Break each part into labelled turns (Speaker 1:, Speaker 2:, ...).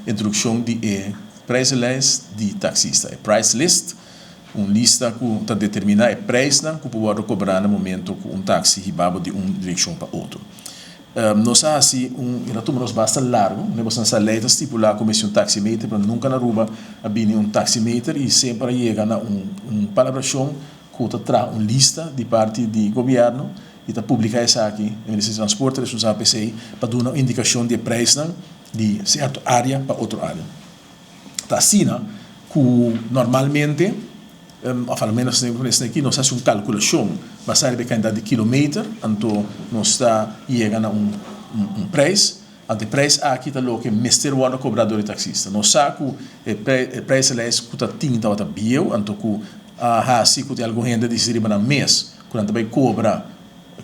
Speaker 1: introdukshon di e prijzenlijst di taksista, e price list, un lista ku ta determiná e prijsnan ku por wòrdu kobrá na momento ku un taksi hiba bo di un direkshon pa otro. Nos a hasi un, e ta tuma nos basta largu, manera boso nan sa lei ta stipulá ku mester un taximeter, pero nunka na Aruba a bini un taximeter i semper a yega na un un palabrashon ku ta traha un lista di parti di gobièrnu i ta publiká esaki, e Minister di Transporte responsabel pa esei, pa duna un indikashon di e prijsnan di sierto área pa otro área. Ta asina ku normalmente, òf alomenos den esnan aki, nos hasi un kalkulashon basá riba e kantidat di kilometer, anto nos ta yega na un un prijs. Anto e prijs aki ta loke mester wòrdu kobrá dor e taksista. Nos sa ku e prijzenlijst ku ta tin tabata bieu, anto ku a hasi ku tin algun hende a disidi riba nan mes ku nan ta bai kobra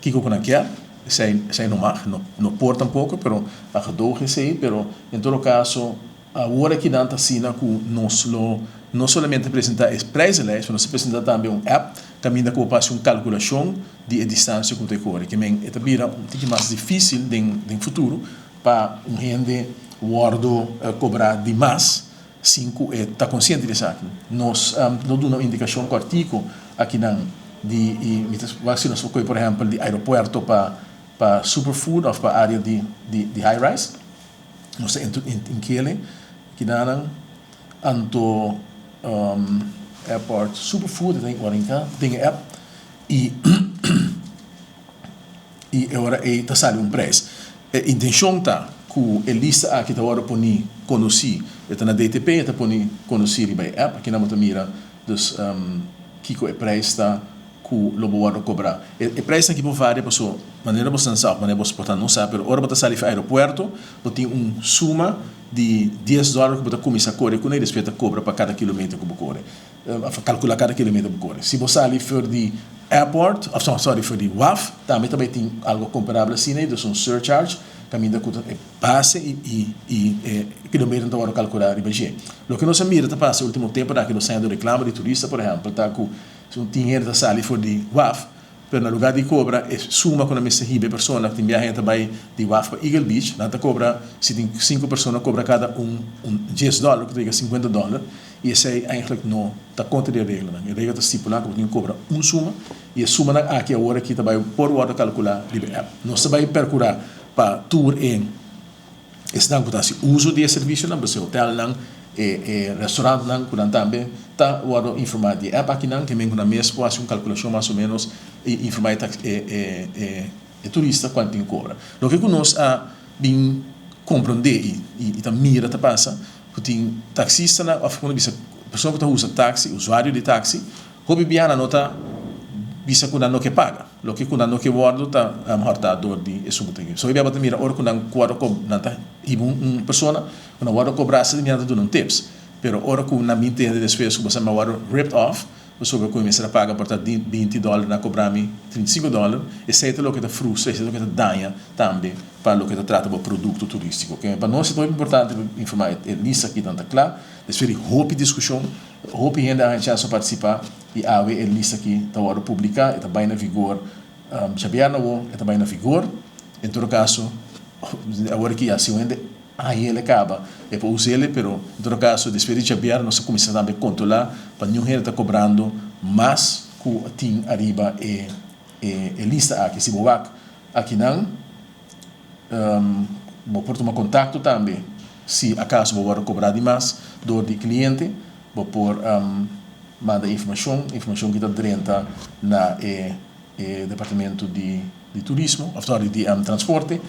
Speaker 1: kiko ku nan kier. Esei esei no mag, no no por tampoko, pero a gedoog esei. Pero en todo kaso awor aki nan ta asina ku nos lo no solamente presentá e prijzenlijst, pero nos ta presentá tambe un app kaminda ku bo por hasi un kalkulashon di e distansia ku bo ta e kore. Ke men e ta bira un tiki mas difísil den den futuro pa un hende wòrdu kobrá di mas sin ku e ta konsiente di esaki. Nos lo duna un indikashon kòrtiku akinan di i mi ta wak si nos por kohe por ehèmpel di aeropuerto pa pa Superfood òf pa área di di di high rise. Nos ta inkele kidanan anto airport Superfood e ta warinka den e app i i e ora ei ta sali un prijs. E intenshon ta ku e lista aki ta wòrdu poni konosí, e ta na DTP, e ta poni konosí riba e app. Akinan bo ta mira dus kiko e prijs ta ku lo bo wòrdu kobrá. E prijsnan aki por varia paso manera bo san sa òf manera bo por ta no sa, pero ora bo ta sali for aeropuerto bo tin un suma di dies dòler ku bo ta kuminsá kore kuné i despues ta kobra pa kada kilometer ku bo kore. Of kalkulá kada kilometer bo kore. Si bo sali for di airport, of no, sorry, for di waf, tambe ta bai tin algo komparabel asina, dus un surcharge kaminda ku ta e base i i i e kilometernan ta wòrdu kalkulá riba dje. Loke nos a mira ta pasa e ultimo temponan aki nos a hendo reklamo di turista, por ehèmpel, ta ku si un tin hende ta sali for di waf, pero na lugá di kobra e suma ku nan mester hiba e persona ku tin biahe ta bai di waf pa Eagle Beach, nan ta kobra, si tin sinku persona, kobra kada un un dies dòler ku ta yega sinkuenta dòler. I esei eigenlijk no ta kontra di e reglanan. E regla ta stipulá ku bo tin ku kobra un suma i e sumanan aki awor aki ta bai por wòrdu kalkulá riba e app. Nos ta bai perkurá pa tur e esnan ku ta hasi uso di e servisionan, por ser hotelnan, e e restaurantnan ku nan tambe ta wòrdu informá di e app akinan, ke men ku nan mes por hasi un kalkulashon mas o ménos i informá e e e e turista kuantu tin ku kobra. Loke ku nos a bin komprondé i i ta mira ta pasa Ku tin taksistanan òf ku no bisa persona ku ta usa taksi, usuario di taksi, hopi biaha nan no ta bisa ku nan no ke paga. Loke ku nan no ke wòrdu ta hòrtá dor di esun ku ta So hopi biaha bo ta mira ora ku nan ku wòrdu kob nan ta hiba un persona ku nan wòrdu kobrá asina nan ta duna un tips. Pero ora ku nan bin tende despues ku bo sa mi a wòrdu ripped off pasobra ku mi mester a paga por ta 20 dòler nan a kobra mi 35 dòler, esei ta loke ta frustra, esei ta loke ta daña tambe pa loke ta trata bo produkto turístiko. Oke, pa nos e ta hopi importante pa informá e lista aki nan ta kla. Despues di hopi diskushon, hopi hende a haña chèns pa partisipá i awe e lista aki ta wòrdu publiká, e ta bai na vigor djabièrnè awor e ta bai na vigor. En todo kaso, awor aki ya si un hende haña el e kaba e por usa el, pero en todo kaso despues di djabièrnè nos ta kuminsá tambe kontrolá pa niun hende ta kobrando mas ku tin ariba e lista aki. Si bo wak Akinan bo por tuma kontakto tambe si akaso bo wòrdu kobrá di mas dor di kliente. Bo por manda informashon, informashon ki ta drenta na e departamento di turismo òf sòri di transporte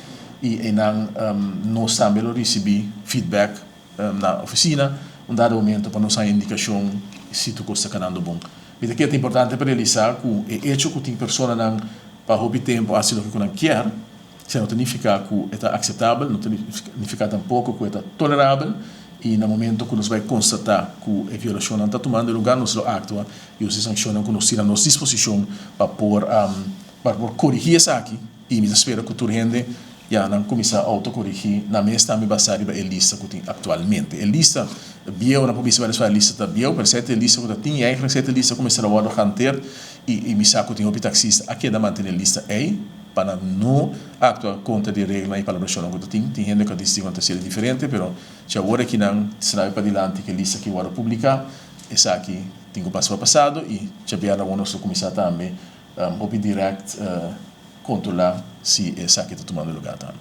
Speaker 1: i einan nos tambe lo risibí feedback na ofisina un dado momento pa nos haña indikashon si tur kos ta kanando bon. Mi ta kere ta importante pa realisá ku e echo ku tin personanan pa hopi tempu hasi loke ku nan kier, esei no ta nifiká ku e ta akseptabel, no ta nifiká tampoko ku e ta tolerabel i na momento ku nos bai konstatá ku e violashonnan ta tumando lugá nos lo aktua i usa e sankshonnan ku nos tin na nos disposishon pa por pa por korigí esaki i mi ta spera ku tur hende ya nan kuminsá outokorigí nan mes tambe basá riba e lista ku tin aktualmente. E lista bieu, nan por bisa wèl e lista ta bieu, pero esei ta e lista ku ta tin i eigentlik esei ta e lista ku mester a wòrdu gehanteerd i mi sa ku tin hopi taksista a keda mantené e lista ei. pa nan no aktua kontra di e reglanan i palabrashonnan ku ta tin. Tin hende ku a disidí ku nan ta hasiel diferente, pero si awor aki nan srabi padilanti ku e lista ki wòrdu publiká, esaki tin ku pasa pa pasado i djabièrnè awor nos lo kuminsá tambe hopi dirèkt kontrolá si esaki ta tumando lugá tambe.